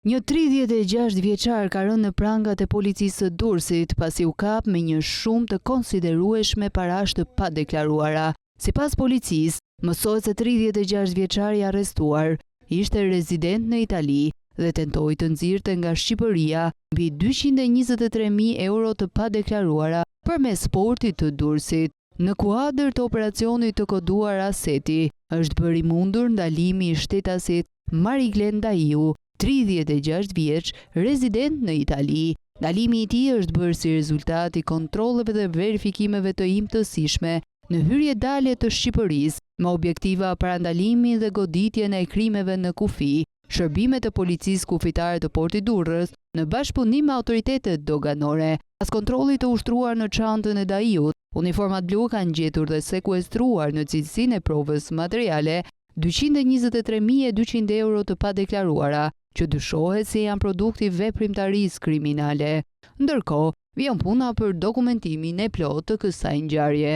Një 36 vjeçar ka rënë në prangat e policisë së Durrësit pasi u kap me një shumë të konsiderueshme parash të padeklaruara. Sipas policisë, mësohet se 36 vjeçari i arrestuar ishte rezident në Itali dhe tentoi të nxirrte nga Shqipëria mbi 223.000 euro të padeklaruara përmes portit të Durrësit. Në kuadër të operacionit të koduar Aseti, është bërë i mundur ndalimi i shtetasit Mariglen Daiu, 36 vjeç, rezident në Itali. Ndalimi i tij është bërë si rezultat i kontrolleve dhe verifikimeve të imtësishme në hyrje-dalje të Shqipërisë, me objektiva parandalimin dhe goditjen e krimeve në kufi. Shërbimet e Policisë Kufitare të Portit Durrës, në bashkëpunim me autoritetet doganore, pas kontrollit të ushtruar në çantën e Daiut, uniformat blu kanë gjetur dhe sekuestruar në cilësinë e provës materiale 223.200 euro të padeklaruara, që dyshohet se janë produkt i veprimtarisë kriminale. Ndërkohë, vijon puna për dokumentimin e plotë të kësaj ngjarje.